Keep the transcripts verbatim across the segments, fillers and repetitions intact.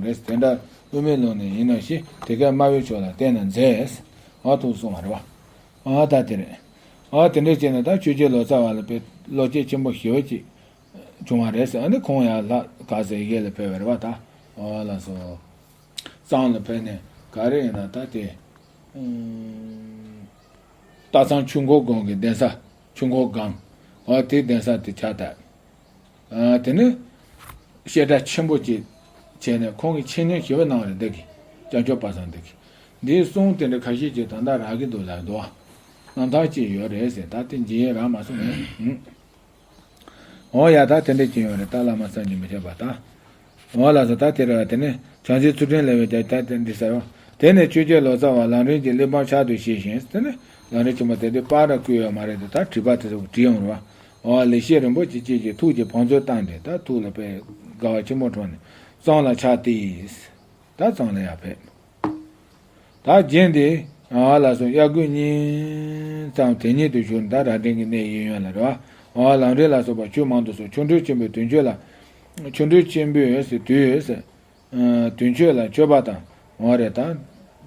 རེད། དེ་འདྲ་དབུ་མའི་ལུགས་ནས་ཡིན་ནོ་ཞེས་དེ་སྐད་སྨྲ་བའི་ཕྱོགས་ལ་བསྟན་ན་མཛེས། ཨ་ཐུགས་གསུང་བ་རེད་བ། ཨ་ད་དེ་རེད། ཨ་དེ་འདྲས་བྱས་ནས་ད་ཆོས་རྗེ་ལོ་ཙཱ་བ་ལ་དཔེ་བློ་སྐྱེད་ཆེན་པོ་ཞེ་པོ་ཅིག་བྱུང་བ་རེད་ཟེར། ཨ་ནི་ཁོང་ཡང་ལྷ་ག་ཟེར་ཡི་གེ་ལ་ཕེབས་པ་རེད་བ་ད། ཨོ་ལགས་སོ། གཙང་ལ་ཕེབས་ནས་ག་རེ་ཡིན་ན་ད་དེ། སྟག་ཚང་ཆོས་འཁོར་སྒང་གི་གདན་ས། ཆོས་འཁོར་སྒང་། ཨོ་དེ་གདན་ས་དེ་ཕྱག་བཏབ། ཨ་དེ་ནི་བཤད་གྲྭ་ཆེན་པོ་ཅིག་བྱས་ནས་ཁོང་གིས་ཆེད་གཉེར་ཞེ་པོ་གནང་བ་རེད་འདི་གི། སྐྱབས་མཆོག་པ་སངས་འདི་གི། འདིའི་གསུང་དེ་འདྲ་ཁ་ཤས་ཅིག་ད་ལྟ་རག་གི་འདུག་ལབ་འདུག་རྣམ་ཐར་ཅིག་ཡོད་རེད་ཟེར། ད་དེ་འཇལ་ཡས་རག་མ་སོང་ངས། འོ་ཡ་ད་དེ་འདྲ་ཅིག་ཡོད་རེད། ད་བླ་མ་བསམ་གྱིས་མི་ཁྱབ་པ་ད། འོ་ལགས་སོ། ད་དེ་རེད་བ། དེ་ནས་བྱང་ཆུབ་ཚུལ་ཁྲིམས་ལེགས་པའི་རྒྱ་ད་དེ་འདི་ཟེར་བ། དེ་ནས་ཆོས་རྗེ་ལོ་ཙཱ་བ་ལམ་རིམ་གྱི་གླེགས་བམ་ཕྱག་ཏུ་བཞེས་ཤིང་། དེ་ནས་ལམ་རིམ་ཆེན་མོ་དེ་དུས་པར་ར་བརྐོས་ཡོད་མ་རེད་དེ། ད་བྲིས་པ་དེ་ཚོ་བྲིས་ཡོང་རེད་བ། འོ་ལེགས་བཤད་རིན་པོ་ཆེ་ཅན་གྱི་ཐུགས་ཀྱི་བང་མཛོད་བཏང་སྟེ། ད་ཐུགས་ལ་དཔེ་དགའ་བ་ཆེན་པོ་འཁྲུངས་ནས་གཙང་ལ་ཕྱག་བཏེགས། ད་གཙང་ལ་ཡར་ཕེབས། ད་རྗེ་འདི་ཨ་ལགས་སོ། དབྱར་དགུན་གཉིས་ཙམ་དེ་ཉིད་དུ་བཞུགས་ནས། ད་རྭ་སྒྲེང་གི་གནས་གཡས་གཡོན་ལ་རེད་བ། ཨ་ལམ་རིམ་ལ་སོགས་པ་ཆོས་མང་དུ་གསུངས། ཆོ་འཕྲུལ་ཆེན་པོའི་དུས་མཆོད་ལ། ཆོ་འཕྲུལ་ཆེན་པོའི་དུས། དུས་མཆོད་ལ་མཆོད་པ་དང་། འོ་རེད་ད།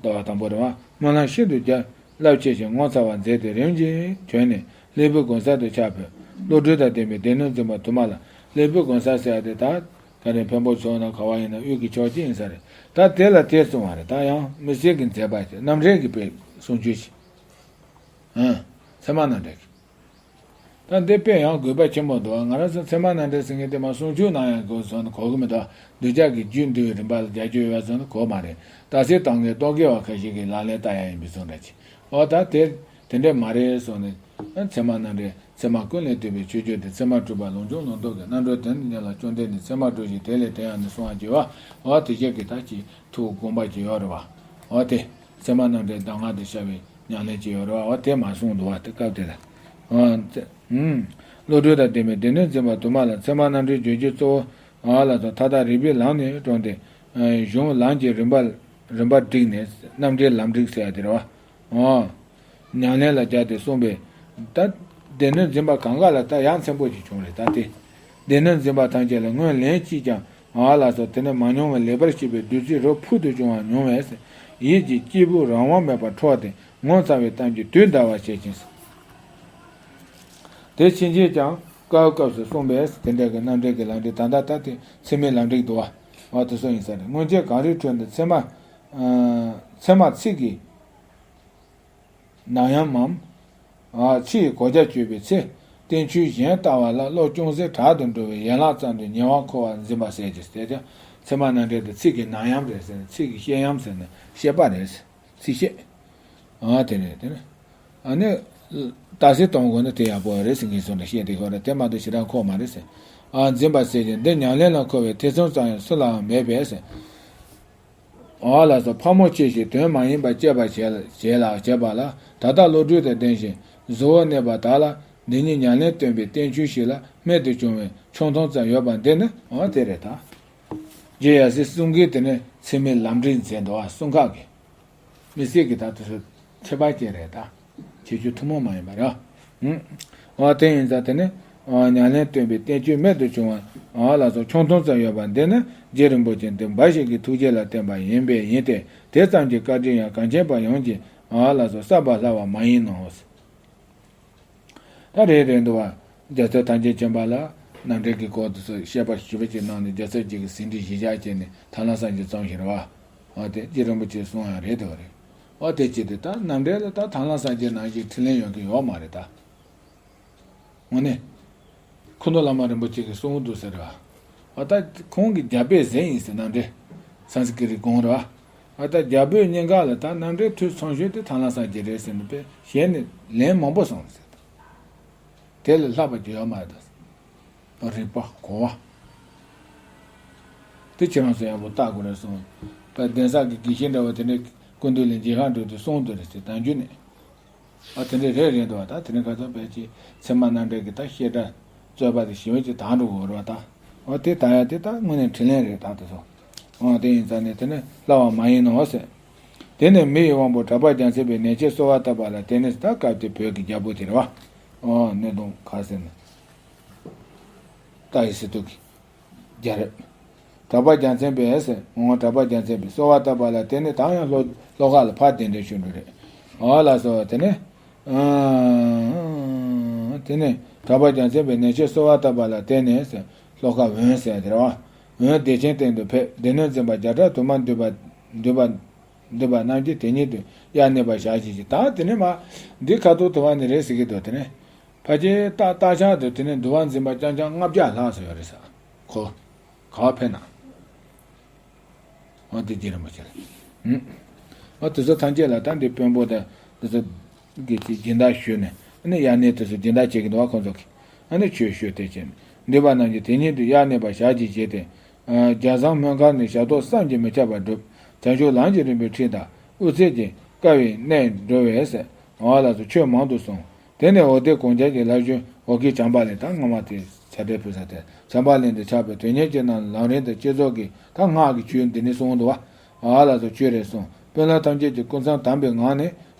ཟླ་བ་དང་པོ་རེད་བ། སྨོན་ལམ་ཤིན་ཏུ་རྒྱ་རླབས་ཆེ་ཞིང་ངོ་མཚར་བར་མཛད་དེ། རིམ་གྱིས་བྱོན་ནས་ལྷའི་བུ་གོང་ས་དུ་ཕྱག་ཕེབས། བློ་གྲོས་དང་ལྡན་པའི་སྡེ་སྣོད་འཛིན་པ་དུ་མ་ལ། ལྷའི་བུ་གོང་ས་ཟེར་ཡ་དེ་ད། ད་རེས་འཕན་པོ་ཕྱོགས་ན་ག་བ་ཡིན་ན་དབུས་ཀྱི་ཕྱོགས་གཅིག་ཡིན་ས་རེད། ད་དེ་ལ་དེ་གསུངས་པ་རེད། ད་ཡང་མི་སེར་གྱི་མཛད་པ་ཞིག་རྣམ་འགྲེལ་གྱི་དཔེ་གསུང་ཆོས་ཤིག་ཨང་། ཚད་མ་རྣམ་འགྲེལ་གྱི། ད་འདི་དཔེ་ཡང་དགོས་པ་ཆེན་པོ་འདུག་ང་རང་ཚོ་ཚད་མ་རྣམ་འགྲེལ་ཟེར་མཁན་དེ་མ་གསུང་ཆོས་གནང་ཡང་དགོས་བཟོ་ན་གོ་གི་མི་འདུག་འདོད་ཆགས་ཀྱི་རྒྱུ་འདུལ་བའི་རིམ་པ་ལ་རྒྱ་ཆོས་ཡོད་བཟོ་ན་གོ་མ་རེད། རྟགས་གསལ་གཏོང་མཁན་རྟོག་གེ་བ་ཁ་ཤས་ཀྱིས་ལག་ལེན་བསྟར་ཡ་ཡིན་པའི་བཟོ་འདྲ་ཅིག་འོ་ད་དེ་དེ་འདྲས་མ་རེད་གསུངས་ནས། ཚད་མ་རྣམ་འགྲེལ། ཚད་མ་ཀུན་ལས་བཏུས་པའི་ཆོས་བརྒྱུད་དེ། ཚད་མ་གྲུབ་པ་ལུགས་འབྱུང་ལུང་རྟོགས་ཀྱི། རྣམ་གྲོལ་དོན་དུ་གཉེར་ལ་བཅོམ་ལྡན་འདས། ཚད་མ་གྲུབ་ཞིང་དེ་ལས་དོན་ཡང་ནི་གསུང་བར་བགྱི་བ། འོ་དེ་བཞིན་གྱི་ད་ཅིག་ཐུགས་དགོངས་པ་ཅིག་ཡོད་རེད་བ། འོ་དེ་ཚད་མ་རྣམ་འགྲེལ་གདམས་ངག་ཏུ་ཤར་བའི་ཉམས་ལེན་ཅིག་ཡོད་རེད་བ། འོ་དེ་མ་གསུངས་འདུག་བ། དེ་སྐབས་དེ་ལ། འོ་དེ་ཨུམ། བློ་གྲོས་དང་ལྡན་པའི་སྡེ་སྣོད་འཛིན་པ་དུ་མ་ལ། ཚད་མ་རྣམ་འགྲེལ་བརྗོད་བྱའི་གཙོ་བོ། འོ་ལ་སོགས་མཐའ་དག་རིགས་པའི་ལམ་ནས་དྲངས་ཏེ། གཞུང་ལམ་གྱི་རིམ་པ། རིམ་པ་བསྒྲིགས་ནས་རྣམ་འགྲེལ་ལམ་བསྒྲིགས་ཟེར་ཡ་དེ་རེད་བ། འོ། ཉམས་ལེན་ལ་སྦྱར་ཏེ་གསུངས་པས། ད་སྡེ་སྣོད་འཛིན་པ་གང་ག་ལ་ད་ཡ་མཚན་པོ་ཞིག་བྱུང་རེད་ད་དེ། སྡེ་སྣོད་འཛིན་པ་ཐམས་ཅད་ལ་སྔོན་ལན་གཅིག་ཀྱང་འོ་ལགས་སོ། དེ་ནི་མ་མྱོང་བའི་ལེགས་པར་ཤེས་པའི་བདུད་རྩིའི་རོ་ཕུལ་དུ་བྱུང་བ་མྱོང་བས། ཡིད་ཀྱི་སྐྱེས་བུ་རང་དབང་མེད་པར་འཕྲོག་སྟེ་ངོ་མཚར་བའི་གཏམ་གྱིས་དུས་འདའ་བར་བྱེད་ཅིང་། དེ་ཕྱིན་ཆད་ཀྱང་སྐབས་སྐབས་སུ་གསུངས་པས། དེ་འདྲ་གི་རྣམ་འགྲེལ་གྱི་ལམ་འགྲེལ་ད་ལྟ་ལྟ་སྟེ་ཚད་མའི་ལམ་འགྲེལ་འདུག་བ། འོ་དེ་ཚོ་ཡིན་ས་རེད། སྔོན་ཆད་གངས་རིའི་ཁྲོད་འདི་ཚད་མ། ཚད་མ་ཚིག་གི་ནམ་ཡང་མམ། ཕྱི་ཡི་གོ་རྒྱ་གཅོད་པའི་ཚེ། བསྟན་བཅོས་གཞན་ལྟ་བ་ལ་བློ་ཅུང་ཟད་དྲག་ཏུ་འགྲོ་བའི་ཡན་ལག་ཙམ་དུ་ཉེ་བར་མཁོ་བར་འཛིན་པ་ཟེར་གྱི། དེ་ཀྱང་ཚད་མ་རྣམ་འགྲེལ་དེ་ཚིག་གི་ནམ་ཡང་རེད་ཟེར་ན། ཚིག་གི་བཤད་ཡམ་ཟེར་ན་བཤད་པ་རེད། ཚིག་བཤད། ཨ་དེ་རེད་དེ་རེད། ཨ་ནི། རྟགས་གསལ་གཏོང་དགོས་ན་དེ་ཡག་པོ་རེད་ཟེར་མཁན་སོང་འདྲ་བཤད་དེ་ཤོར་རེད། དེ་མ་གཏོགས་ཞེ་དྲག་མཁོ་མ་རེད་ཟེར། ཨ་འཛིན་པ་ཟེར་ཅིང་འདི་ཉམས་ལེན་ལ་མཁོ་བའི་ཐེ་ཚོམ་ཙམ་ཡང་སུ་ལའང་མེད་པས་ཟེར། འོ་ལགས་སོ། ཕག་མོ་ཆེ་ཞིང་དོན་མ་ཡིན་པ་སྤྱད་པ་བྱས་ལ་བྱས་ལ་བྱས་པ་ལ། ད་ལྟ་བློ་གྲོས་དང་ལྡན་ཞིང་གཟུ་བོར་གནས་པ་དག་ལ་འདི་ཉིད་ཉམས་ལེན་སྟོན་པའི་བསྟན་བཅོས་ཤིག་ལ་རྨད་དུ་བྱུང་བའི་ཆུང་མཐོང་ཙམ་ཡོད་པ་འདི་ནི། འོ་དེ་རེད་ད། རྗེ་ཡབ་སྲས་གསུམ་གྱིས་དེ་ནི་ཚད་མའི་ལམ་འགྲེལ་མཛད་འདུག་བ། གསུང་ཁག་གི། མི་སེར་གྱི་ད་དུ་ཁྱད་པར་ཅན་རེད་ད། ཁྱད་ཆོས་ཐུན་མོང་མ་ཡིན་པ་རེད། ཨ་དེ་ཡིན་ཙང་དེ་ནི་ཉམས་ལེན་སྟོན་པའི་བསྟན་བཅོས་རྨད་དུ་བྱུང་བ་ལ་སོགས་ཆུང་མཐོང་ཙམ་ཡོད་པ་འདི་ནི་རྗེ་རིན་པོ་ཆེ་འདི་འབའ་ཞིག་གི་ཐུགས་རྗེ་ལ་བརྟེན་པ་ཡིན་པས་ཡིན་ཏེ། དེ་ཙམ་གྱི་བཀའ་དྲིན་ཡང་གངས་ཅན་པ་ཡོངས་ཀྱིས་ལ་སོགས་བསགས་པ་སླ་བ་མ་ཡིན་ནོ། ད་རེད་རེད་འདུག་བ། རྒྱལ་ཚབ་ཐམས་ཅད་མཁྱེན་པ་ལ་རྣམ་འགྲེལ་གྱི་སྐོར་དུ་སོགས་བཤད་པ་ཞིབ་པོ་ཅིག་གནང་ནས། རྒྱལ་ཚབ་ཅིག་གི་ཟིན་བྲིས་གཞི་བཞག་བྱས་ནས་ཐར་ལམ་སངས་རྒྱས་བརྩམས་ཤིང་རེད་བ། འོ་དེ་རྗེ་རིན་པོ་ཆེའི་གསུང་ཡང་རེད་འདུག་རེད། འོ་དེ་ཅི་སྟེ་ད་རྣམ་འགྲེལ་ལ་ད་ཐར་ལམ་སངས་རྒྱས་ནང་བཞིན་འཕྲིན་ལས་ཡོད་མཁན་ཡོད་མ་རེད་ད། དངོས་གནས། ཁུ་ནུ་བླ་མ་རིན་པོ་ཆེ་གི་གསུང་འདུག་ཟེར་བ། ཨ་ད་ཁོང་གི་རྒྱ་དཔེ་ཟེར་ཡིན་ཟེར། རྣམ་འགྲེལ། སཾ་སྐྲྀ་ཏའི་དགོངས་རེད་བ། ཨ་ད་རྒྱ་དཔེ་གཉིས་ཀ་ལ་ད་རྣམ་འགྲེལ་ཐོས་ཚང་ཤོས་དེ་ཐར་ལམ་སངས་རྒྱས་རེད་ཟེར་ནས་དཔེ་གཞན་ནས་ལན་མང་པོ་གསུངས་ཟེར། དེ་ལས་ལྷག་པ་ཅིག་ཡོད་མ་རེད་ད། རིགས་པ་གོ་བ། དེ་ཁྱེད་རང་ཚོ་ཡག་པོ་བལྟ་དགོས་རེད་གསུངས། ད་གདན་ས་གི་དགེ་བཤེས་འདྲ་བོ་དེ་འདྲས་སྐུ་མདུན་ལ་མཇལ་ཁ་འགྲོ་དུས་གསུངས་འདུག་རེད་ཟེར། དང་རྒྱུ་ནས། ཨ་དེ་འདྲས་རེད་རེད་འདུག་བ། ད་དེ་རིང་ཁ་སང་ཕལ་ཆེར་ཚད་མ་རྣམ་འགྲེལ་གྱི་ད་བཤད་གྲྭ་རྩོད་པ་དེ་ཞེ་པོ་ཅིག་དྭངས་འགྲོ་གི་ཡོད་རེད་བ་ད། ཨ་དེ་དང་ཡང་དེ་ད་དངོས་གནས་འཕྲིན་ལས་རེད་ད་དེ་ཚོ། ཨ་དེ་ཡིན་ཙང་ནས་དེ་ནི་སླ་བ་མ་ཡིན་ནོ་ཟེར། དེ་ནས་མི་ཡི་དབང་པོ་གྲགས་པ་རྒྱལ་མཚན་པའི་ནད་བྱེད་གསོ་བ་བཏབ་པ་ལ་བརྟེན་ནས། ད་སྐབས་དེ་བོད་ཀྱི་རྒྱལ་པོ་དེ་རེད་བ། ཨ་སྣོད་ལྡོང་ག་ཟེར་ན། ཏཱའི་སི་ཏུ་གི་རྒྱལ་རབས། གྲགས་པ་རྒྱལ་མཚན་པས་ཟེར། འོ་གྲགས་པ་རྒྱལ་མཚན་པས་གསོལ་བ་བཏབ་པ་ལ་བརྟེན་ནས་ད་ཡང་ཤློ་ཤློ་ཀ་ལ་ཕར་གདན་འདྲེན་ཞུ་འགྲོ་རེད། འོ་ལགས་སོ། དེ་ནས། དེ་ནས་གྲགས་པ་རྒྱལ་མཚན་པས་ནན་ཆེར་གསོལ་བ་བཏབ་པ་ལ་བརྟེན་ནས་ཟེར། ཤློ་ཀ་འོན་ཟེར་དེ་རེད་བ། འོན་བདེ་ཆེན་སྟེང་དུ་ཕེབས། སྡེ་སྣོད་འཛིན་པ་བརྒྱ་ཕྲག་དུ་མར་འདུས་པ་འདུས་པ་འདུས་པ་རྣམས་ཀྱིས་དེ་ཉིད་དུ་དབྱར་གནས་པར་ཞལ་གྱིས་བཞེས། ད་དེ་ནས་མ་འདི་ཁ་ཐུག་དུ་བ་ནི་རེད་ཟེར་གྱི་འདུག་དེ་ནས་ཕལ་ཆེར་རྟགས་རྟགས་ཆགས་དུ་དེ་ནས་འདུལ་བ་འཛིན་པ་རྐྱང་རྐྱང་ལྔ་བརྒྱ་ལྷག་ཙམ་ཡོད་རེད་ས། ཁོ་ག་བ་ཕེབས་ན། འོ་དེ་རྗེ་རིན་པོ་ཆེ་ལ། ཨུམ། འོ་དེ་ཚོ་ཐམས་ཅད་ལ་ད་འདི་དཔོན་པོ་དང་དེ་ཚོ་གི་དེ་སྦྱིན་བདག་ཞུས་ནས་ཨ་ནི་དབྱར་གནས་དེ་ཚོ་སྦྱིན་བདག་བྱེད་ཀྱི་འདུག་བ། ཁོང་ཚོ་གིས་ཨ་ནི་ཆོས་ཞུས་ཏེ་བྱས་ནས་འདུས་པ་རྣམས་ཀྱིས་དེ་ཉིད་དུ་དབྱར་གནས་པར་ཞལ་གྱིས་བཞེས་ཏེ། རྒྱ་བཟང་སྨོན་ཁང་ནས་ཞབས་ཏོག་བསམ་གྱིས་མི་ཁྱབ་པ་བསྒྲུབས། བྱང་ཆུབ་ལམ་གྱི་རིམ་པའི་ཁྲིད་དང་དབུ་ཚད་ཀྱི་དཀའ་བའི་གནས་འགྲོ་བས་ཟེར། འོ་ལགས་སོ། ཆོས་མང་དུ་གསུངས། དེ་ནས་འོ་དེ་གངས་ཅན་གྱི་བླ་བརྒྱུད་འོ་སྐོལ་བྱམས་པ་གླིང་། ད་སྔ་མ་དེ་བྱ་བྲལ་ཕུལ་ས་དེ་བྱམས་པ་གླིང་དུ་ཆགས་པའི་དོན་གཉེར་གྱི་རྣམས་ལམ་རིམ་དང་བསྐྱེད་རྫོགས་ཀྱི་ད་སྔགས་ཀྱི་ཆོས་འདི་ནས་གསུངས་འདུག་བ། འོ་ལགས་སོ། ཆོས་རེ་གསུངས། དཔོན་སློབ་ཐམས་ཅད་ཀྱིས་སྐུ་མཚམས་དམ་པའི་ངང་ནས་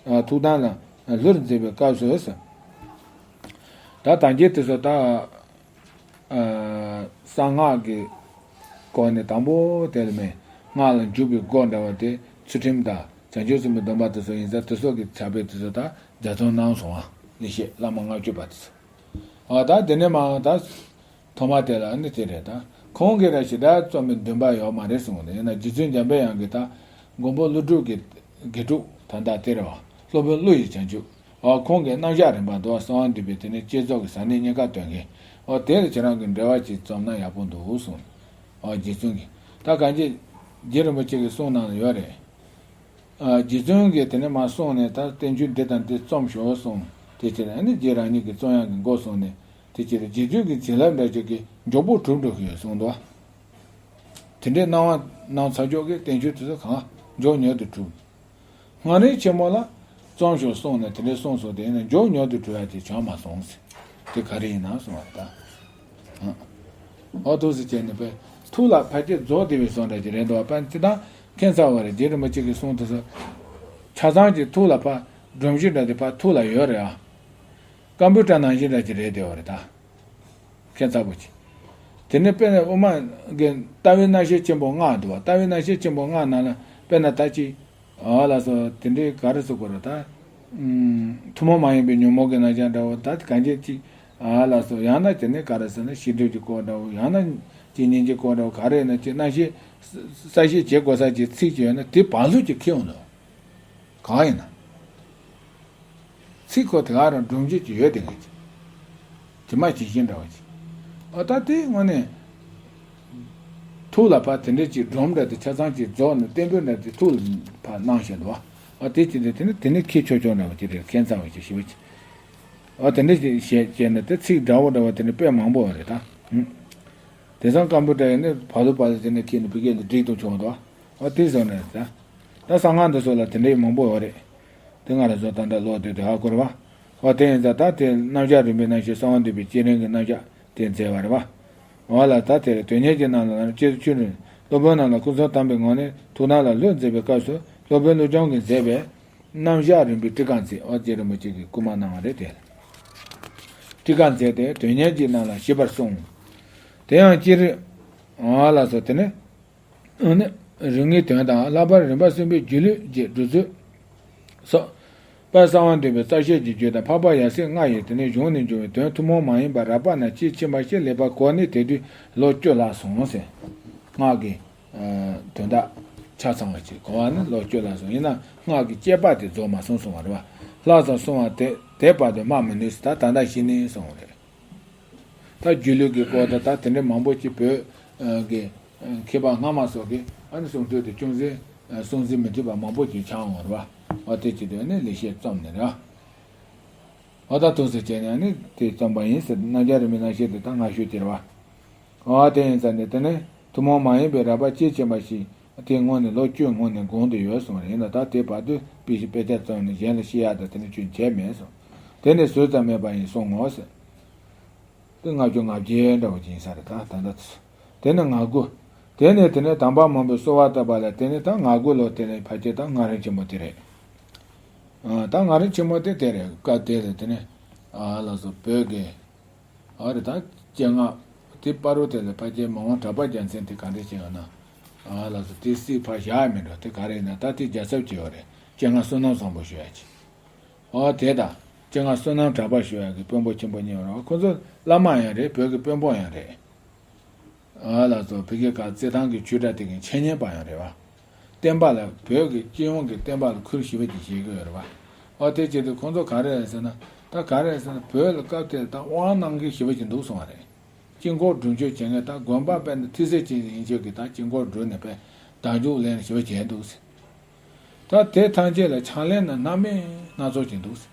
ཐུགས་དམ་ལ་ལྷུར་མཛད་པའི་སྐབས་སུ་ཟེར། ད་ད་གིན་དེ་ཚོ་ད། གསང་སྔགས་ཀྱི་སྐོར་ནས་དང་པོ་དེ་ལ་མེད། སྔགས་ལ་འཇུག་པའི་སྒོ་འདྲ་བ་དེ་ཚུལ་ཁྲིམས་དང་བྱང་ཆུབ་སེམས་དཔའི་སྡོམ་པ་དེ་ཚོ་ཡིན་ཙང་དེ་ཚོ་གི་ཕྱག་དཔེ་དེ་ཚོ་ད་ལྗགས་རྩོམ་གནང་སོང་བ། ལེགས་བཤད་བླ་མ་ལྔ་བཅུ་པ་དེ་ཚོ། ཨ་ད་དེ་ནས་མ་ད་ཐོག་མ་དེ་ལ་ནི་དེ་རེད། ད་ཁོང་གིས་ར་ཞེ་དྲག་རྩོམ་པའི་འདུན་པ་ཡོད་མ་རེད་གསུངས་ནས། ཡིན་ན་རྗེ་བཙུན་འཇམ་པའི་དབྱངས་ཀྱིས་ད་མགོན་པོ་ཀླུ་སྒྲུབ་ཀྱི་དགེ་ཕྲུག་ད་ལྟ་དེ་རེད་བ། སློབ་དཔོན་ཀླུ་ཡི་བྱང་ཆུབ། ཨ་ཁོང་གི་རྣམ་གཞག་རིམ་པ་འདུལ་བ་གསང་བ་འདུས་པའི་དེ་ནས་བསྐྱེད་རྫོགས་ཀྱི་ཟབ་གནད་གཉིས་ཀ་སྟོན་མཁན། ཨོ་དེ་ལ་ཁྱེད་རང་གིས་འགྲེལ་བ་ཅིག་རྩོམ་ན་ཡག་པོ་འདུག་གསུངས། ཨོ་རྗེ་བཙུན་གྱིས། ད་གང་ཅི་རྗེ་རིན་པོ་ཆེ་གི་གསུང་ནང་ལ་ཡོད་རེད། ཨ་རྗེ་བཙུན་གྱིས་དེ་ནས་མར་གསུངས་ནས་ད་བསྟན་བཅོས་འདི་དང་འདི་རྩོམ་ཤོག་གསུངས། དེ་ཕྱིར་ཨ་ནི་རྗེ་རང་ཉིད་ཀྱིས་རྩོམ་ཡག་གི་འགོ་བཟུང་ནས་དེ་ཕྱིར་རྗེ་བཙུན་གྱི་བྱིན་རླབས་འདྲ་ཅིག་གིས་མགྱོགས་པོ་གྲུབ་འགྲོ་གི་ཡོད་གསུངས་འདུག། དེ་འདྲའི་སྣང་བ་སྣང་ཚར་ཆོག་གི་བསྟན་བཅོས་དེ་ཚོ་གང་མགྱོགས་མྱུར་དུ་གྲུབ། སྔགས་རིམ་ཆེན་མོ་ལ་རྩོམ་ཤོག་གསུངས་ནས་དེ་འདྲའི་གསུངས་སོང་། དེ་ཡིན་ན་མགྱོགས་མྱུར་དུ་གྲུབ་ཡ་དེ་བྱུང་མ་སོང་ཟེར། དེ་ག་རེ་ཡིན་ན་གསུངས་པ་རེད་ད། ཨོ་ཐུགས་སུ་བྱས་ནས་པས་ཐུགས་ལ་ཕལ་ཆེར་རྫོགས་བསྡད་པའི་བཟོ་འདྲ་ཅིག་རེད་འདུག་བ། པ་ཅི་ད་ཁྱད་མཚར་བ་རེད། རྗེ་རིན་པོ་ཆེ་གི་གསུང་དེ་ཚོ་ཆ་ཚང་གི་ཐུགས་ལ་ཕ་སྒྲོམ་གཞི་འདྲ་དེ་ཕ་ཐུགས་ལ་ཡོད་རེད་ཨ། ཀམ་པུ་ཊར་ནང་བཞིན་འདྲ་ཅིག་རེད་བསྡད་པ་རེད་ད། ཁྱད་མཚར་པོ་ཅིག། དེ་ནས་དཔེར་ན་དབུ་མ་གི་ལྟ་བའི་རྣམ་བཤད་ཆེན་པོ་ལྔ་འདུག་བ། ལྟ་བའི་རྣམ་བཤད་ཆེན་པོ་ལྔ་ནང་ལ་དཔེར་ན་ད་ཅིག། ཨ་ལགས་སོ། དེ་འདྲའི་ག་རེ་ཟེར་དགོས་རེད་ད། ཨུམ། ཐུན་མོང་མ་ཡིན་པའི་ཉོན་མོངས་ཀྱི་རྣམ་གཞག་འདྲ་བོ་ད་གང་ཅི་ཅིག། ཨ་ལགས་སོ། ཡང་ན་དེ་ནས་ག་རེ་ཟེར་ན་ཤེས་འདོད་ཀྱི་སྐོར་འདྲ་བོ། ཡང་ན་ཇི་སྙེད་ཀྱི་སྐོར་འདྲ་བོ། ག་རེ་ཡིན་ན་ཅིག་རྣམ་བཤད་གསལ་བཤད་བྱེད་དགོས་ས་ཅིག་ཚིག་ཅིག་ཡོད་ན་དེ་བང་ལུགས་ཀྱིས་ཁེལ་འོང་དོ། གང་ཡིན་ན། ཚིག་ཁོ་དེ་ག་རང་སྒྲོམ་གཞི་ཅིག་ཡོད་དེ་ག་ཅིག། དེ་མ་ཇི་བཞིན་འདྲ་བ་ཅིག། ཨ་ད་དེ་དངོས་གནས་ཐུགས་ལ་ཕར་དེ་འདྲ་ཅིག་སྒྲོམ་འདྲ་དེ་ཆ་ཚང་ཅིག་རྫོགས་ནས་བརྟན་པོའི་འདྲ་དེ་ཐུགས་ལ་ཕར་སྣང་བཞིན་དུ་བ། ཨ་དེ་ཅི་འདྲ་དེ་ནི་དེ་ནི་ཁྱི་ཆོ་ཆོ་འདྲ་བ་ཅིག་རེད། ཁྱད་མཚར་བ་ཅིག་ཞི་བ་ཅིག། ཨ་དེ་འདྲ་ཅིག་བཤད་བྱས་ནས་དེ་ཚིག་འདྲ་བོ་འདྲ་བ་དེ་ནི་དཔེ་མང་པོ་ཡོད་རེད་ད། ཨུ། དེང་སང་ཀམ་པུ་ཊར་ཡིན་ན་བར་དུ་བར་དུ་དེ་ནས་ཁྱེད་ནི་བི་གེ་ལ་སྒྲིག་ཏུ་བྱུང་འདུག། ཨ་དེ་བཟོ་ནས་ད། ད་གསང་སྔགས་འདི་ཚོ་ལ་དེ་འདྲའི་མང་པོ་ཡོད་རེད། དེ་ང་རང་ཚོ་ད་ལྟ་ཀློག་དུས་དེ་ཧ་གོ་རེད་བ། ཨོ་དེ་ཡིན་ཙང་ད་དེ་རྣམ་གཞག་རིམ་པའི་རྣམ་བཤད་གསང་བ་འདུས་པའི་བསྐྱེད་རིམ་གྱི་རྣམ་གཞག་དེ་མཛད་པ་རེད་བ། འོ་ལ་ད་དེར་དོན་གཉེར་གྱི་རྣམས་ལ་ནི་སྤྱིར་ཆོས་རེད། སློབ་དཔོན་རྣམས་ལ་སྐུ་མཚམས་བསྟན་པའི་ངང་ནས་ཐུགས་དམ་ལ་ལྷུར་མཛད་པའི་སྐབས་སུ་སློབ་དཔོན་ཀླུ་སྒྲུབ་ཀྱིས་མཛད་པའི་རྣམ་གཞག་རིམ་པའི་ཊཱི་ཀ་མཛད། ཨོ་རྗེ་རིན་པོ་ཆེ་གིས་སྐུལ་མ་གནང་བ་རེད་དེ། ཊཱི་ཀ་མཛད་དེ་དོན་གཉེར་གྱི་རྣམས་ལ་ཞིབ་པར་གསུངས། དེ་ཡང་སྤྱིར། འོ་ལགས་སོ། དེ་ནི། ཨ་ནི། རིམ་ལྔའི་དོན་དང་ལྷག་པར་རིམ་པ་གསུམ་པའི་སྒྱུ་ལུས་ཀྱི་སྒྲུབ་ཚུལ་སོགས། དཔལ་གསང་བ་འདུས་པའི་རྩ་བཤད་ཀྱི་རྒྱུད་དང་འཕགས་པ་ཡབ་སྲས་ལྔ་ཡི་དེ་ནས་གཞུང་ནས་འབྱུང་བའི་དོན་ཐུན་མོང་མ་ཡིན་པ་རགས་པ་རྣམས་དཔྱིས་ཕྱིན་པ་ཞིག་ལེགས་པར་གོ་ནས་དེ་དུས་ལོ་བཅུ་ལྷག་སོང་ཟེར། སྔགས་ཀྱི་དོན་དག་ཆ་ཚང་བ་ཅིག་གོ་བ་ནི་ལོ་བཅུ་ལྷག་སོང་། ཡིན་ན་སྔགས་ཀྱི་དཔྱད་པ་དེ་རྫོགས་མ་སོང་གསུང་བ་རེད་བ། ལྷག་ཙམ་གསུང་བ་དེ་དེ་བར་དུ་སྨྲ་མི་ནུས་སུ་ད་ད་ལྟ་ཤི་ནས་གསུང་བ་རེད། ད་སྒྱུ་ལུས་ཀྱི་སྐོར་དང་ད་དེ་འདྲའི་མང་པོ་ཅིག་བོད་ཀྱི་མཁས་པ་སྔ་མ་སོགས་ཀྱིས་ཨ་ནི་གསུང་ཚུལ་དེ་ཅུང་ཟད་གསུང་ཚུལ་མི་མཐུན་པ་མང་པོ་ཅིག་ཆགས་འོང་བ་རེད་བ། འོ་དེ་ཅི་དོན་ནི་ལེགས་བཤད་རྩོམ་ནི་རེད། འོ་ད་ཐུགས་སུ་བྱས་ནས་ནི་དེ་རྩོམ་པ་ཡིན་ཟེར། རྣམ་གཞག་རིམ་པའི་རྣམ་བཤད་དེ་ད་སྔ་ཤོས་དེ་རེད་བ། འོ་དེ་ཡིན་ཙང་ནི་དེ་ནི་ཐུན་མོང་མ་ཡིན་པའི་རགས་པ་དཔྱིས་ཕྱིན་པ་ཞིག་དེ་སྔོན་ནས་ལོ་བཅུའི་སྔོན་ནས་གོང་དུ་ཡོད་གསུངས་རེད། ཡིན་ན་ད་དེ་བར་དུ་དཔེ་ཞིག་དཔེ་ཆ་བརྩམས་ནས་གཞན་ལ་བཤད་ཡག་དང་དེ་ནི་ཁྱོན་བྱས་མེད་གསུངས། དེ་ནི་ཟུར་ཙམ་མེད་པ་ཡིན་གསུང་ངོ་ཟེར། དེ་ལྔ་བཅུ་ང་བརྒྱད་འདྲ་བོ་ཅིག་ཡིན་ས་རེད་ད་ད་ལྟ་ཚོ། དེ་ནི་ང་དགུ། དེ་ནས་དེ་ནས་དམ་པ་མང་པོས་གསོལ་བ་བཏབ་པ་ལ་དེ་ནས་ད་ང་དགུ་ལོ་དེ་ནས་ཕལ་ཆེར་ད་སྔགས་རིམ་ཆེན་མོ་དེ་རེད། ཨ་ད་སྔགས་རིམ་ཆེན་མོ་དེ་དེ་རེད། སྐབས་དེ་ལ་དེ་ནས་ཨ་ལགས་སོ་བོད་ཀྱི་ཨ་རེད་ད་སྤྱན་སྔ་ དེ་སྤ་རོ་དེ་ལ་ཕ་ཁྱེད་མ་འོངས་གྲགས་པ་རྒྱལ་མཚན་དེ་ག་འདྲ་བྱས་ཡོད་ན། ཨ་ལགས་སོ། དེ་སྲིད་ཕར་བཞག་མི་འགྲོ། དེ་ག་རེ་ཡིན་ན་ད་དེ་རྒྱལ་ཚབ་བྱས་ཡོད་རེད། སྤྱན་སྔ་བསོད་ནམས་བཟང་པོ་ཞུ་ཡ་ཅིག་ཨོ་དེ་དང་། སྤྱན་སྔ་བསོད་ནམས་གྲགས་པ་ཞུ་ཡ་གི་དཔོན་པོ་ཆེན་པོ་གཉིས་ཡོད་རེད་བ། ཁོ་ཚོ་བླ་མ་ཡང་རེད། བོད་ཀྱི་དཔོན་པོ་ཡང་རེད། ཨ་ལགས་སོ། ཕ་གི་ག་རྩེད་ཐང་གི་ཆོས་གྲྭ་དེ་གི་འཆད་ཉན་པ་ཡང་རེད་བ། བསྟན་པ་ལ་བོད་ཀྱི་སྤྱི་ཡོངས་ཀྱི་བསྟན་པ་ལ་ཁུར་ཞེ་པོ་ཅིག་བཞེས་ཀྱི་ཡོད་རེད་བ། ཨོ་དེ་བྱེད་དུས་ཁོང་ཚོ་ག་རེ་རེད་ཟེར་ན། ད་ག་རེ་རེད་ཟེར་ན་བོད་ལ་སྐབས་དེར་ད་དབང་གནང་མཁན་ཞེ་པོ་ཅིག་འདུག་གསུང་བ་རེད། དཀྱིལ་འཁོར་སྒྲུབ་མཆོད་བྱེད་མཁན་ད་དགོན་པ་དཔེར་ན་ཐེག་ཆེན་ཡིན་ཆོག་གི་ད་དཀྱིལ་འཁོར་སྒྲུབ་ནས་དཔེ་བདག་འཇུག་ལེན་ཞེ་པོ་བྱས་འདུག་ཟེར། ད་དེ་ཐམས་ཅད་ལ་ཕྱག་ལེན་ན་སྣ་མིན་སྣ་ཚོགས་ཀྱི་འདུག་ཟེར།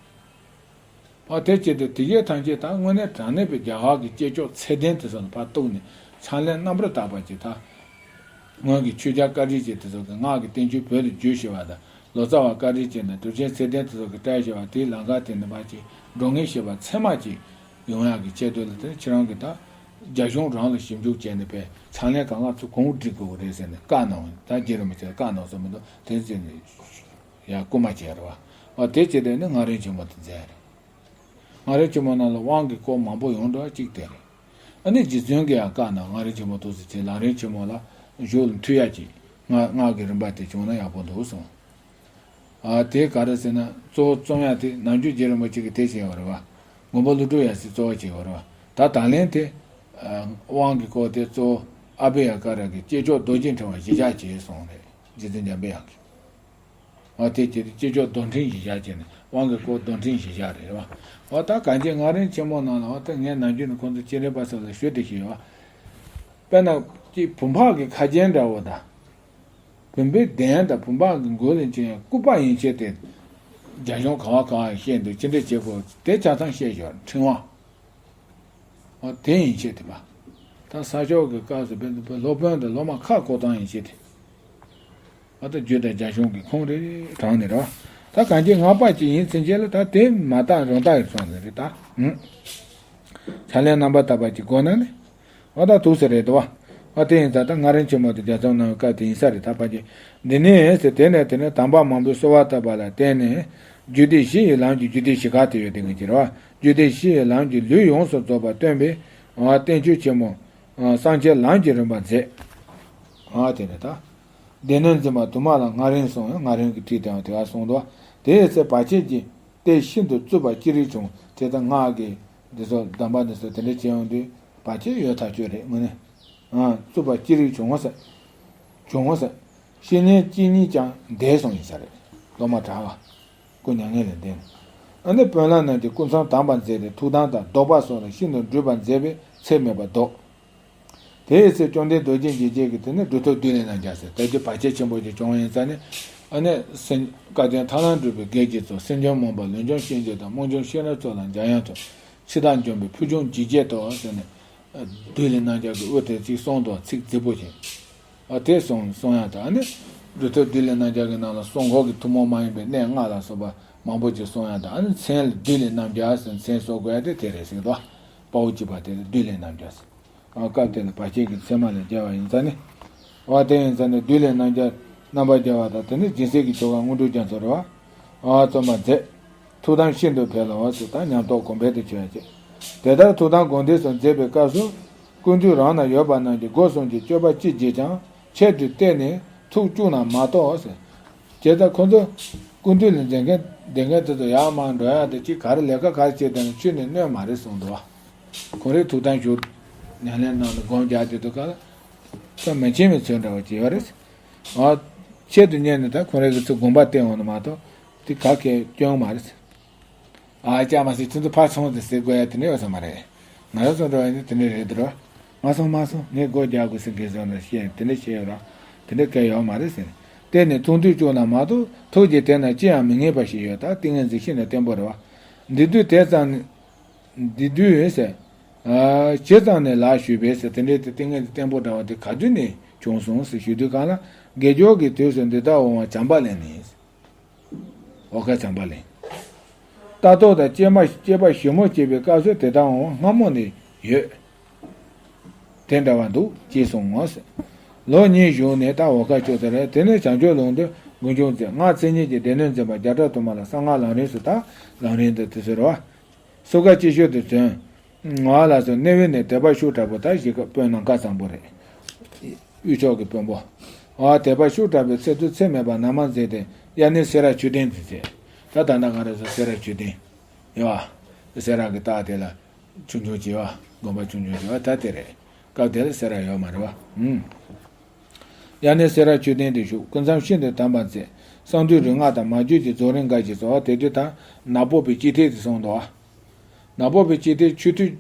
ཨ་དེ་བྱེད་དུས་དེ་གའི་ཐམས་ཅད་ད་དངོས་གནས་དྲང་གནས་པའི་རྒྱ་གར་གྱི་སྐྱེས་མཆོག་ཚད་ལྡན་དེ་ཚོ་ལ་ཕར་གཏུགས་ནས་ཕྱག་ལེན་རྣམ་པར་དག་པ་ཅིག་ད། སྔོན་གྱི་ཆོས་རྒྱལ་བཀའ་དྲིན་ཅན་དེ་ཚོ་གི་སྔགས་ཀྱི་བསྟན་བཅོས་བོད་ལ་བསྒྱུར་ཞེས་པ་དང་། ལོ་ཙཱ་བ་བཀའ་དྲིན་ཅན་དང་གྲུབ་ཆེན་ཚད་ལྡན་དེ་ཚོ་གི་བཀྲལ་ཞེས་པ་དེའི་ལམ་ཁ་དེ་ནས་ཕར་ཅིག་འགྲོ་ངེས་ཞེས་པ་ཚད་མ་ཅིག་ཡོང་ཡག་གི་ཆེད་དུ་ལ་དེ་ཁྱེད་རང་གི་ད་རྒྱ་གཞུང་རང་ལ་ཞིབ་འཇུག་བྱས་ནས་པའི་ཕྱག་ལེན་གང་ག་ཚོ་གོང་བསྒྲིག་དགོས་རེད་ཟེར་ནས་བཀའ་གནང་བ་ཡིན། ད་རྗེ་རིན་པོ་ཆེ་ལ་བཀའ་གནང་སོང་མི་འདུག་དེ་ཚོ་ནས་ཡང་སྐུལ་མ་བྱས་རེད་བ། ཨ་དེ་བྱས་དེ་ནི་ངག་རིམ་ཆེན་མོ་དེ་མཛད་རེད། ངག་རིམ་ཆེན་མོ་ནང་ལ་དབང་གི་སྐོར་མང་པོ་ཡོང་འགྲོ་བ་གཅིག་དེ་རེད། ཨ་ནི་རྗེ་བཙུན་གྱིས་ཡང་བཀའ་གནང་། ངག་རིམ་ཆེན་མོ་ཐུགས་སུ་ཆེ། ལམ་རིམ་ཆེན་མོ་ལ་གཞུག་ལ་མཐུད་ཡ་གཅིག་སྔགས་སྔགས་ཀྱི་རིམ་པ་དེ་བྱུང་ན་ཡག་པོ་འདུག་གསུངས། ཨ་དེ་ག་རེ་ཟེར་ན་གཙོ་བོ་རྩོམ་ཡ་དེ་ནམ་རྒྱུན་རྗེ་རིན་པོ་ཆེ་གིས་དེ་བྱས་པ་རེད་བ། མགོན་པོ་ཀླུ་སྒྲུབ་ཡབ་སྲས་གཙོ་བོ་བྱས་པ་རེད་བ། ད་ད་ལན་དེ་ཨ་དབང་གི་སྐོར་དེ་གཙོ་བོ་ཨ་བྷྱ་ཀ་ར་གི་སྐྱེས་མཆོག་རྡོ་རྗེ་ཕྲེང་བ་གཞི་བཞག་བྱས་གསུངས་རེད། རྗེ་བཙུན་འཇམ་པའི་དབྱངས་ཀྱིས། ཨ་དེ་བྱས་ཏེ་སྐྱེས་མཆོག་རྡོར་འཕྲེང་གཞི་བཞག་བྱས་ནས་དབང་གི་སྐོར་རྡོར་འཕྲེང་གཞི་བཞག་རེད་བ། འོ་ད་གང་ཅི་ངག་རིམ་ཆེན་མོ་ནང་ལ་འོ་ད་ངས་ནམ་རྒྱུན་ནས་ཁོང་ཚོ་སྤྱན་རས་པ་ཚོ་ལ་ཞུ་བདེ་ཞུས་ཡོད་བ། དཔེར་ན་ཅིག་བུམ་པ་གི་ཁ་རྒྱན་འདྲ་བོ་དང་། བུམ་པའི་གདན་དང་བུམ་པ་གི་མགོ་ལ་བཅིངས་ཡ་སྐུད་པ་ཡན་ཆད་དེ། རྒྱ་གཞུང་ག་བ་ག་བ་བཤད་འདུག་ཅི་འདྲ་བྱེད་དགོས་དེ་ཆ་ཚང་བཤད་ཞོར་ཕྲེང་བ། ཨོ་དེ་ཡན་ཆད་དེ་བ། ད་ས་ཕྱོགས་ཀྱི་སྐབས་སུ་བོད་སློབ་དཔོན་དང་སློབ་མ་ཁ་བསྐོ་སྟངས་ཡན་ཆད་དེ། ཨ་ད་རྒྱུད་དང་རྒྱ་གཞུང་གི་ཁུངས་རེ་རེ་དྲངས་ནས་རེད་བ། ད་གང་ཅི་སྔགས་པ་ཅིག་ཡིན་ཚུན་ཆད་ལ་ད་དེ་མ་བརྟགས་རང་བརྟགས་ཡིན་སོང་ཟེར་རེད་ད། ཨུ། ཕྱག་ལེན་རྣམ་པར་དག་པ་ཅིག་དགོས་ན་ནི། ཨ་ད་ཐུགས་སུ་རེད་དོ། ཨ་དེ་ཡིན་ཙང་ད་ངག་རིམ་ཆེན་མོ་དེ་རྒྱ་མཚོ་ནང་སྐབས་དེ་ཡིན་ས་རེད་ད་ཕ་གི། འདི་ནས་ཟེར་དེ་ནས་དེ་ནས་དམ་པ་མང་པོས་གསོལ་བ་བཏབ་པ་ལ་བརྟེན་ནས། རྒྱུད་སྡེ་བཞི་ཡི་ལམ་གྱི་རྒྱུད་སྡེ་བཞི་ཀ་དེ་ཡོད་དེ་ངེས་ཀྱི་རེད་བ། རྒྱུད་སྡེ་བཞི་ཡི་ལམ་གྱི་ལུས་ཡོངས་སུ་རྫོགས་པ་སྟོན་པའི་བསྟན་བཅོས་ཆེན་མོ། གསང་ཆེན་ལམ་གྱི་རིམ་པ་མཛད། ཨ་དེ་ནས་ད། སྡེ་སྣོད་འཛིན་པ་དུ་མ་ལ་སྔགས་རིམ་གསུངས་ཡང་སྔགས་རིམ་གྱི་ཁྲིད་དེའང་དེ་ག་གསུངས་འདུག་དེའི་ཚེ་བར་ཆད་ཀྱི་སྟེ་ཤིན་ཏུ་རྩུབ་པ་ཅི་རིགས་བྱུང་། དེ་ལྟར་སྔགས་ཀྱི་འདི་ཚོ་གདམས་པ་འདི་ཚོ་དེ་འདྲ་བྱེད་ཡོང་དུས་བར་ཆད་ཡོད་ཐག་ཆོད་རེད་དངོས་གནས། ཨ་རྩུབ་པ་ཅི་རིགས་བྱུང་ངོ་ཟེར། བྱུང་ངོ་ཟེར། བཤེས་གཉེན་གཅིག་གཉིས་ཀྱང་འདས་སོང་ཡིན་ས་རེད། སློབ་མ་གྲྭ་བ། སྐུ་མྱ་ངན་ལས་འདས་ནས། ཨ་ནི་དཔོན་བླ་རྣམས་ཀྱིས་སྐུ་མཚམས་དམ་པར་མཛད་དེ་ཐུགས་དམ་དང་བཟློག་པ་སོགས་ལ་ཤིན་ཏུ་འགྲུས་པར་མཛད་པས་ཚད་མེད་པར་བཟློག་དེའི་ཚེ་བཅོམ་ལྡན་རྡོ་རྗེ་འཇིགས་བྱེད་ཀྱིས་དེ་ནི་སྒྲུབ་ཐབས་བདུད་ལས་རྣམ་རྒྱལ་ཟེར་ད་ཅི་བར་ཆད་ཆེན་པོ་ཞིག་བྱུང་བ་ཡིན་ཙང་ནི། ཨ་ནི་སེམས་བསྐལ་དོན་ཐར་ལམ་སྒྲུབ་པའི་དགེ་རྒྱུ་ཚོགས་སེམས་ཅན་མུན་པ་ལུས་འཇོམས་ཤན་འབྱེད་དང་རྨོངས་འཇོམས་ཤེས་རབ་མཚོ་ལ་འཇམ་དབྱངས་ཐོབ། འཆི་བདག་འཇོམས་པའི་ཕུལ་བྱུང་འཇིགས་བྱེད་དོ་ཟེར་ནས། བདུད་ལས་རྣམ་རྒྱལ་གྱི་དབུ་དེ་ཅིག་གསུངས་འདུག་ཚིག་རྫིག་པོ་ཅིག་ཨ་དེ་གསུངས་གསུངས་ཡག་དང་ཨ་ནི། སྒྲུབ་ཐབས་བདུད་ལས་རྣམ་རྒྱལ་གྱི་ནང་ལ་གསང་སྔགས་ཀྱི་ཐུན་མོང་མ་ཡིན་པའི་གནད་ལྔ་ལ་སོགས་པ་མང་པོ་ཅིག་གསུངས་ཡག་དང་ཨ་ནི་མཚན་ལ་བདུད་ལས་རྣམ་རྒྱལ་ཟེར་མཚན་གསོལ་དགོས་ཡག་དེ་དེ་རེད་ཟེར་གི་འདུག་དཔའ་བོ་གཅིག་པ་དེ་ལ་བདུད་ལས་རྣམ་རྒྱལ་ཟེར། ཨ་སྐབས་དེ་ལ་བར་ཆད་ཀྱི་མཚན་མ་ལས་རྒྱལ་བ་ཡིན་ཙང་ནི། ཨ་དེ་ཡིན་ཙང་ནི་བདུད་ལས་རྣམ་རྒྱལ་རྣམ་པར་རྒྱལ་བ་དང་དེ་ནི་སྦྱིན་སྲེག་གི་ཆོ་ག་དངོས་གྲུབ་རྒྱ་མཚོ་རེད་བ། ཨ་རྩོམ་པར་མཛད། ཐུགས་དམ་ཤིན་ཏུ་འཕེལ་ལོ་ཟེར་ད་ཉམས་རྟོགས་གོང་འཕེལ་དུ་བྱུང་ཡ་བྱས། དེ་ལྟར་ཐུགས་དམ་དགོངས་འདུས་སུ་མཛད་པའི་སྐབས་སུ། ཀུན་འདུས་རང་ན་ཡོད་པ་རྣམས་ཀྱིས་སྒོ་གསུམ་གྱི་སྤྱོད་པ་ཅི་བགྱིས་ཀྱང་ཆེད་དུ་བལྟས་ནས་ཐུགས་བཅུག་ན་མ་གཏོགས་ཟེར། བྱས་ཙང་ཁོ་ཚོ་ཀུན་འདུས་ལ་འཛིན་མཁན་འཛིན་མཁན་དེ་ཚོ་ཡར་མར་འགྲོ་ཡ་དེ་ཅིག་ག་རེ་ལས་ཀ་ག་རེ་བྱེད་དེ་ན་ཆུ་ནས་གནོད་མ་རེད་གསུངས་འདུག་བ། ཁོང་རའི་ཐུགས་དམ་བཞུགས། ཉམས་ལེན་གནང་ནས་སྒོམ་རྒྱག་དེ་ཚོ་ག་ལ། ཁོ་མི་ཆེན་མི་ཚོད་འདྲ་བ་བྱས་པ་རེད། ཨ། ཆེད་དུ་གཉེར་ནས་ད་ཁོང་རའི་གི་ཚུར་དགོངས་པ་བསྟན་འོང་ནི་མ་གཏོགས། དེ་ག་གེ་སྐྱོན་མ་རེད། ཨ་ཅག་མ་ཟེར་ཁྱེད་ཚོ་ཕར་སོང་དེ་ཟེར་དགོས་ཡ་དེ་འདྲ་ཡོད་ས་མ་རེད། ང་རང་ཚོ་འགྲོ་ཡ་ནི་དེ་འདྲ་རེད་འདུག་ར། མ་སོང་མ་སོང་ངས་སྒོ་རྒྱག་དགོས་ཟེར་གི་སོང་ན་བཤད་དེ་འདྲ་བཤད་ཡོད་ར། དེ་འདྲ་གལ་ཡོད་མ་རེད་ཟེར། དེ་ནི་ཐུགས་འདུན་བཅུག་ན་མ་གཏོགས་ཐུགས་ཀྱི་དེ་ན་ཅི་ཡང་མི་ངེས་པ་ཞིག་ཡོད་ད་ཏིང་ངེ་འཛིན་ཤིན་ཏུ་བརྟན་པོ་རེད་བ། འདི་དུས་དེ་ཙམ་ནི། འདི་དུས་ཟེར། ཇི་ཙམ་ནས་ལགས་ཞུས་པས་ཟེར་དེ་འདྲའི་དེ་ཏིང་ངེ་འཛིན་བརྟན་པོ་འདྲ་བ་དེ་ག་དུས་ནས་བྱུང་སོང་ཟེར་ཞུ་དུས་གང་ལ་དགེ་སྦྱོར་གྱི་དུས་སུ་འདི་ལྟར་འོང་བ་བྱམས་པ་ལས་ནི། འོ་ཁ་བྱམས་པ་ལས། ལྟ་རྟོག་དང་སྐྱེས་མ་སྐྱེས་པ་ཞིབ་མོ་བྱེད་པའི་སྐབས་སུ་དེ་ལྟར་འོང་བ་སྔ་མོ་ནས་ཡོད། དེ་འདྲ་བ་འདུག་ཅེས་གསུངས་ངོ་ཟེར། ལོ་གཉིས་བཞུགས་ནས་ད་འོ་ཁ་ཆོད་དེ་རེད་དེ་ནས་བྱང་ཆུབ་ལུང་དུ་མགོ་མཇུག་མཛད་སྔགས་མཚན་ཉིད་ཀྱི་སྡེ་སྣོད་འཛིན་པ་བརྒྱ་ཕྲག་དུ་མ་ལ་གསང་སྔགས་ལམ་རིམ་སུ་དག་ལམ་རིམ་དུ་དེ་ཟེར་བ། སོ་ཀ་སྐྱེ་ཤོས་དུ་བྱོན། ང་ལ་སོགས་གནས་བོད་ནས་དད་པ་ཤུགས་དྲག་པོ་ད་གཞིས་ཀ་དཔོན་ནང་ཁ་བཟང་པོ་རེད། དབུས་ཕྱོགས་ཀྱི་དཔོན་པོ། ཨ་དད་པ་ཤུགས་དྲག་པོའི་ཚེ་ཐུ་ཚེ་མེད་པ་ན་མ་མཛད་དེ་དབྱར་གནས་སེ་ར་ཆོས་སྡིངས་དེ་ཚེ། ད་ད་ལྟ་ང་རང་ཚོ་སེ་ར་ཆོས་སྡིངས་ཡོད་བ། སེ་ར་གི་རྟགས་དེ་ལ་ཆུང་ཆུང་བྱེད་བ་དགོན་པ་ཆུང་ཆུང་བྱེད་བ་ད་དེ་རེད། སྐབས་དེ་ལ་སེ་ར་ཡོད་མ་རེད་བ། ཨུམ། དབྱར་གནས་སེ་ར་ཆོས་སྡིངས་དུ་བཞུགས། སྐུ་མཚམས་ཤིན་ཏུ་དམ་པར་མཛད། གསང་འདུས་རིག་སྔགས་དང་མ་གྱུར་གྱི་རྫོགས་རིམ་འགའ་ཞིག་གསོལ་བ། དེ་དུས་ད་ནག་པོ་པའི་སྤྱི་ཐེ་དེ་གསུངས་འདུག་བ། ནག་པོ་པའི་སྤྱི་ཐེ་ཆོས་དུས་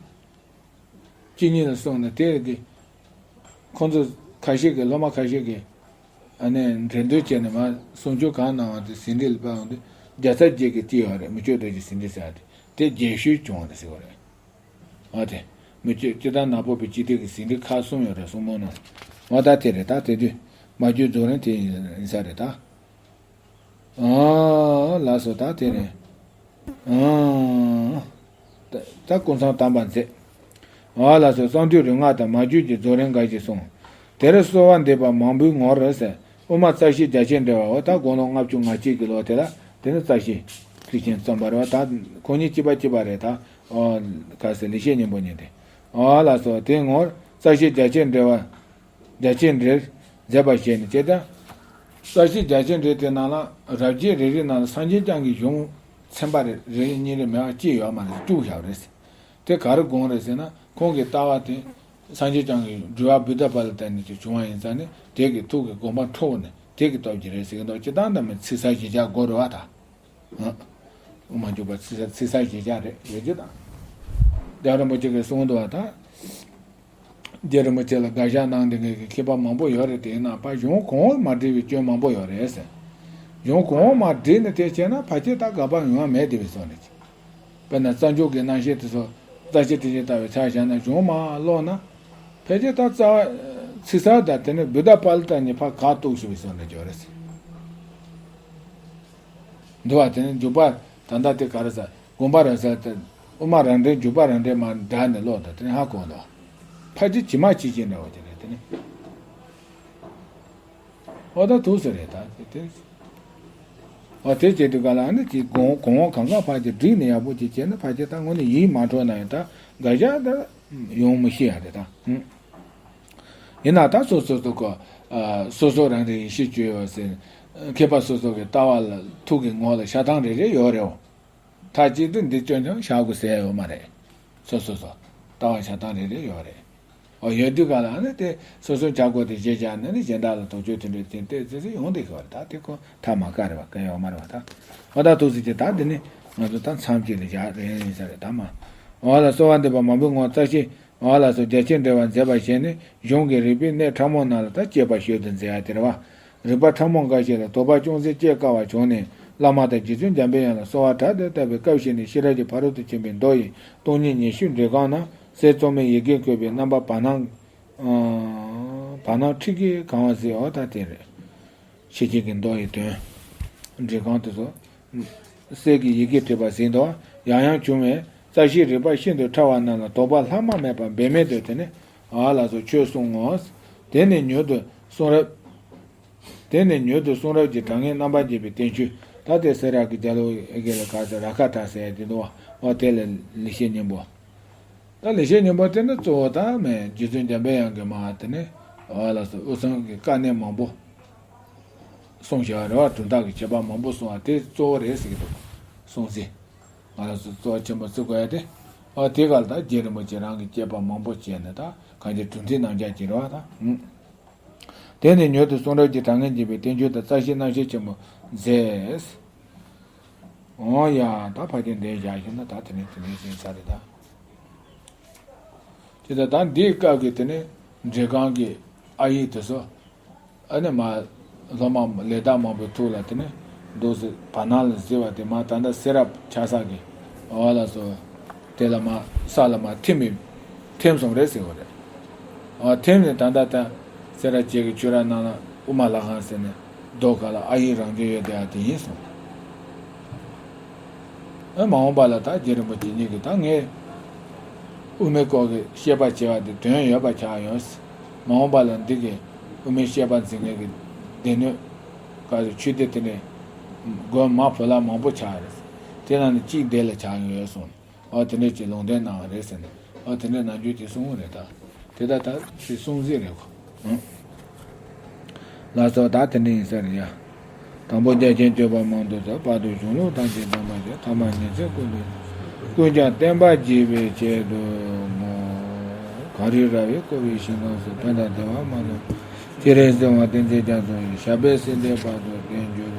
གཅིག་གཉིས་ལ་གསུངས་ནས་དེ་གི་ཁོང་ཚོ་ཁ་ཤས་ཀྱི་སློབ་མ་ཁ་ཤས་ཀྱི་ཨ་ནི་འགྲན་བསྡུར་བྱས་ནས་མ་གསུང་ཆོས་གང་གནང་བ་དེ་ཟིན་བྲིས་ལ་ཕབ་འོང་དུས་བརྒྱ་རྩ་བརྒྱད་ཀྱི་ཏི་ཡོད་རེད། མི་ཆོས་རྡོ་རྗེ་ཟིན་བྲིས་ཟེར་བ་དེ་དེ་རྒྱས་ཤོས་བྱུང་བ་རེད་ཟེར་བ་རེད། འོ་དེ། མི་སྤྱོད་སྤྱི་དང་ནག་པོ་པའི་སྤྱི་ཐེ་གི་ཟིན་བྲིས་ཁག་གསུམ་ཡོད་རེད་གསུང་མོ་ནོ། འོ་ད་དེ་རེད་ད་དེ་དུས། མ་གྱུར་རྫོགས་རིམ་དེ་ཡིན་ས་རེད་ད། ཨ་ལགས་སོ་ད་དེ་རེད། ཨ་ད་ད་སྐུ་མཚམས་དམ་པར་མཛད། ཨ་ལགས་སོ་གསང་འདུས་རིག་སྔགས་དང་མ་གྱུར་གྱི་རྫོགས་རིམ་འགའ་ཞིག་གསུངས། དེར་གསོལ་བ་འདེབས་པ་མང་པོའི་ངོར་ཟེར། དབུ་མ་རྩ་ཤེ་རྒྱ་ཆེར་འགྲེལ་བའོ། ད་དགུང་ལོ་ལྔ་བཅུ་ང་གཅིག་གི་ལོ་དེ་ལ་དེ་ནི་རྩ་ཤེ་ཐེག་ཆེན་བརྩམས་པ་རེད་བ། ད་ཁོང་གཉིས་གཅིག་པ་གཅིག་པ་རེད་ད། ཨོ། ག་ཟེར་ལེགས་བཤད་སྙིང་པོ་ཉིད་དེ། ཨོ་ལགས་སོ་དེའི་ངོར་རྩ་ཤེ་རྒྱ་ཆེར་འགྲེལ་བ། རྒྱ་ཆེར་འགྲེལ་མཛད་པ་བཞེས་ནས་ཅེས་དང་། རྩ་ཤེ་རྒྱ་ཆེར་འགྲེལ་དེ་ནང་ལ་རབ་བྱེད་རེ་རེ་ནང་ལ་སངས་རྒྱས་བསྐྱངས་ཀྱི་གཞུང་ཚན་པ་རེ་རེ་གཉིས་རེ་མེད་པ་གཅིག་ཡོད་མ་རེད། བཅུ་བཞག་རེད། དེ་ག་རེ་དགོངས་རེད་ཟེར་ན་ཁོང་གི་ལྟ་བ་དེ་སངས་རྒྱས་བསྐྱངས་ཀྱི་སྒྲུབ་པ་བུདྡྷ་པཱ་ལི་ཏ་ནས་ཀྱི་བྱུང་བ་ཡིན་ཙང་ནི་དེ་གི་ཐུགས་ཀྱི་དགོངས་པ་འཕྲོག་ནས་དེ་གི་སྟོབས་ཀྱིས་རེད་ཟེར་གྱི་འདུག་སྤྱིར་བཏང་ད་མི་ཚིག་གསལ་ཞེས་བྱ་དགོས་རེད་བ་ད། དབུ་མ་འཇུག་པ་ཚིག་ཚིག་གསལ་ཞེས་བྱ་རེད་ཡོད་ཀྱི་དང་། རྒྱལ་བ་རིན་པོ་ཆེ་གིས་གསུངས་འདུག་བ་ད། རྗེ་རིན་པོ་ཆེ་ལ་དགག་བཞག་གནང་བསྡད་མཁན་གྱི་མཁས་པ་མང་པོ་ཡོད་རེད། དེ་ཡིན་ན་ཕར་གཞུང་གོང་འོག་མ་འགྲིག་པའི་སྐྱོན་མང་པོ་ཡོད་རེད་ཟེར། གཞུང་གོང་འོག་མ་འགྲིག་ནས་དེ་བྱས་ན་ཕལ་ཆེར་ད་དགག་པ་ཡོང་བ་མེད་བསྡད་པའི་བཟོ་འདྲ་ཅིག་དཔེར་ན་རྩ་འཇུག་གི་རྣམ་བཤད་དེ་ཚོ་རྩ་ཤེ་ཐེག་ཆེན་ལྟ་བུའི་ཆ་བཞག་ན་གཞུང་མར་ཀློག་ན་ཕལ་ཆེར་ད་རྩ་བ་ཚིག་གསལ་དང་དེ་ནས་བུདྡྷ་པཱ་ལི་ཏ་གཉིས་ཕར་ཁ་གཏུགས་བཞག་པའི་བཟོ་འདྲ་ཅིག་ཡོད་རེད་ཟེར། འདུལ་བ་དེ་ནི་འཇུག་པ་ད་ལྟ་དེ་ག་རེ་ཟེར་དགོངས་པ་རབ་གསལ་དེ་དབུ་མ་རབ་འབྲིང་འཇུག་པ་རབ་འབྲིང་མར་བསྒྲགས་ནས་ཀློག་དང་དེ་ནི་ཧ་གོ་འདུག་ཕལ་ཆེར་ཇི་མ་ཇི་བཞིན་འདྲ་བ་ཅིག་རེད་དེ་ནི། འོ་ད་ཐུགས་སུ་རེད་ད་དེ་དེ། འོ་དེ་བྱེད་དུས་ག་ལ་ནི་ཅིག་གོང་གོང་འོག་གང་ག་ཕར་ཅིག་བསྒྲིགས་ནས་ཡག་པོ་ཅིག་བྱས་ན་ཕལ་ཆེར་ད་དངོས་གནས་ཡིད་མ་འཕྲོག་ན་ཡང་ད་དགག་བཞག་ད་ཡོང་མི་ཤེས་ཡ་རེད་ད། ཡིན་ན་ད་སོ་སོ་སོ་གོ། སོ་སོ་རང་རེ་ཡེ་ཤེས་སྤྱོད་ཡོད་ཟེར། མཁས་པ་སོ་སོ་གི་ལྟ་བ་ལ་ཐུགས་ཀྱི་ངོ་ལ་ཤ་སྟག་རེ་རེ་ཡོད་རེད་འོ། མཐའ་གཅིག་ཏུ་འདི་སྐྱོན་ཀྱང་བཞག་དགོས་ཟེར་ཡོད་མ་རེད། སོ་སོ་སོ། ལྟ་བ་ཤ་སྟག་རེ་རེ་ཡོད་རེད། འོ་ཡོད་དུས་ག་ལ་ནི་དེ་སོ་སོ་བྱ་དགོས་དེ་བཞེས་བྱ་ནི་ནི་གཞན་དག་ལ་དོགས་གཅོད་དེ་འདྲའི་རྐྱེན་ཏོག་ཙམ་ཡོང་བསྡད་ཀྱི་ཡོད་རེད། ད་དེ་ཁོ་ཐག་མ་བཀག་རེད་བ་བཀག་ཡོད་མ་རེད་བ་ད། འོ་ད་ཐུགས་སྲས་ཀྱི་ད་འདི་ནི་ང་ཚོ་ད་མཚམས་གཅིག་ལ་བཞག་རེད་ཡིན་ས་རེད་ད་མ། འོ་ལ་གསོལ་བ་འདེབས་པ་མང་པོའི་ངོར་རྩ་ཤེ། འོ་ལགས་སོ། རྒྱ་ཆེར་འགྲེལ་བ་མཛད་པ་བཞེས་ནས་གཞུང་གི་རིགས་པའི་གནས་ཕྲ་མོ་རྣམས་ལ་ད་དཔྱད་པ་ཞིབ་ཏུ་མཛད་ཡ་དེ་རེད་བ། རིགས་པ་ཕྲ་མོ་འགའ་ཞིག་ལ་དོགས་པ་ཅུང་ཟད་དཔྱད་དཀའ་བ་བྱུང་ནས་བླ་མ་དང་རྗེ་བཙུན་འཇམ་པའི་དབྱངས་ལ་གསོལ་བ་དྲག་ཏུ་བཏབ་པས། སྐབས་ཤིག་ནས་ཤེས་རབ་ཀྱི་ཕ་རོལ་ཏུ་ཕྱིན་པའི་མདོ་ཡི་སྟོང་ཉིད་ཉི་ཤུ་འགྲེལ་ཁང་ན་གསེར་བཙོ་མའི་ཡི་གེ་བཀོད་པའི་རྣམ་པ་བར་སྣང་། བར་སྣང་ཁྲིག་གེས་གང་བ་ཟེར། འོ་ད་དེ་རེད། ཤེར་ཕྱིན་གྱི་མདོ་ཡི་དོན། འགྲེལ་ཁང་དེ་ཚོ། གསེར་གྱི་ཡི་གེ་བྲིས་པ་ཟིན་ཏོ། ཡང་ཡང་བྱུང་བས་རྩ་ཤེའི་རིགས་པ་ཤིན་ཏུ་ཕྲ་བ་རྣམས་ལ་དོགས་པ་ལྷག་མ་མེད་པར་འབད་མེད་དུ་དེ་ནི་ཨ་ལ་སོགས་ཆོས་གསུང་ངོ་། དེ་ནི་མྱུར་དུ་གསུང་རབ། དེ་ནི་མྱུར་དུ་གསུང་རབ་ཀྱི་གྲངས་ངེས་རྣམ་པར་འབྱེད་པའི་བསྟན་བཅོས་ད་ལྟའི་སེ་ར་གི་རྒྱལ་པོ་ཨེ་གེ་ལ་ག་ས་ར་ཁ་ཐ་ཟེར་ཡ་དེ་འདུག་བ། འོ་དེ་ལ་ལེགས་བཤད་སྙིང་པོ། ད་ལེགས་བཤད་སྙིང་པོ་དེ་ནི་གཙོ་བོ་ད་མེད་རྗེ་བཙུན་འཇམ་པའི་དབྱངས་ཀྱི་མ་དེ་ནི་ཨ་ལ་སོགས་དབུས་གཙང་གི་དཀའ་གནད་མང་པོ། གསུངས་བཞག་རེད་བ། དོན་དག་གི་ཁྱད་པར་མང་པོ་གསུངས་བ་དེ་གཙོ་བོ་རེད་ཟེར་གྱི་འདུག་གསུང་ཟིན། ང་རང་ཚོ་གཙོ་བོ་ཆེན་པོ་བརྩི་དགོས་ཡ་དེ། ཨ་དེ་ག་ལ་ད་རྗེ་རིན་པོ་ཆེ་རང་གིས་དཔྱད་པ་མང་པོ་བྱས་ནས་ད་གང་ཅི་གྲུབ་མཐའི་རྣམ་གཞག་ཅིག་རེད་བ་ད། དེ་ནས་མྱུར་དུ་གསུང་རབ་ཀྱི་གྲངས་ངེས་འབྱེད་པའི་བསྟན་བཅོས་དང་རྩ་ཤེའི་རྣམ་བཤད་ཆེན་པོ་མཛད། འོ་ཡ་ད་ཕ་གི་འདི་བཞག་ཤེ་ན་ད་དེ་ནས་དེ་ནས་ཟིན་ས་རེད་ད། དེ་ད་ད་འདིའི་སྐབས་ཀྱི་དེ་ནས་འགྲེལ་ཁང་གི་ཨ་ཡིག་དེ་ཚོ། ཨ་ནི་མ་སློབ་མ་ལས་དག་མང་པོའི་ཐུགས་ལ་དེ་ནས་འདུག་སེ་བར་སྣང་ལ་གཟིགས་པ་དེ་མ་ད་ལྟ་སེ་ར་ཆགས་ས་གི་འོ་ལ་སོ། དེ་ལ་མ་ས་ལ་མ་ཐིམ་མི་ཐིམ་སོང་རེད་ཟེར་བ་རེད། ཨ་ཐིམ་ནས་ད་ལྟ་ད་སེ་ར་བྱེས་ཀྱི་ཆོས་ར་ནང་ལ་དབུ་མ་ལྷ་ཁང་ཟེར་ནས་རྡོ་ཁ་ལ་ཨ་ཡིག་རང་བྱོན་ཡོད་དེ་ཨ་དེ་ཡིན་སོང་། ཨ་མ་འོངས་པ་ལ་ད་རྗེ་རིན་པོ་ཆེ་ཉིད་ཀྱིས་ད་ངས་དབུ་མའི་སྐོར་གྱི་བཤད་པ་བྱས་པ་དེ་དོན་ཡོད་པ་ཆགས་ཡོང་། མ་འོངས་པ་ལ་འདི་གི་དབུ་མའི་བཤད་པ་འཛིན་མཁན་གྱི་སྡེ་སྣོད་ག་རེ་ཆོས་སྡེ་དེ་ནས་དགོན་མ་བོད་ལ་མང་པོ་ཆགས་རེད། དེ་ནང་ནས་གཅིག་འདི་ལ་ཆགས་ཡོང་ཡོད་གསུངས། ཨོ་དེ་འདྲས་ཀྱི་ལུང་བསྟན་གནང་བ་རེད་ཟེར་ནས་ ཨ་དེ་འདྲའི་ནམ་རྒྱུན་དེ་གསུང་གི་རེད་ད། དེ་ད་ད་ཅི་གསུང་ཟིན་རེད་ཁོ། ལགས་སོ། ད་དེ་འདྲ་ཡིན་ས་རེད་ཡ། དང་པོ་རྒྱ་ཆེན་སྟོན་པ་མང་དུ་བསགས། བར་དུ་གཞུང་ལུགས་ཐམས་ཅད་གདམས་པར་བྱས། ཐ་མ་ཉིན་མཚན་ཀུན་ཏུ་ཀུན་ཀྱང་བསྟན་པ་རྒྱས་པའི་ཆེད་དུ་བསྔོ། གངས་རི་ར་བས་བསྐོར་བའི་ཞིང་ཁམས་སུ། ཕན་དང་བདེ་བ་མ་ལུས་ཅི་རིགས་བྱུང་བ། དེ་ཚེ་རྒྱ་མཚོ་ཡི། ཞབས་པད་སྲིད་མཐའི་བར་དུ་བརྟན་གྱུར་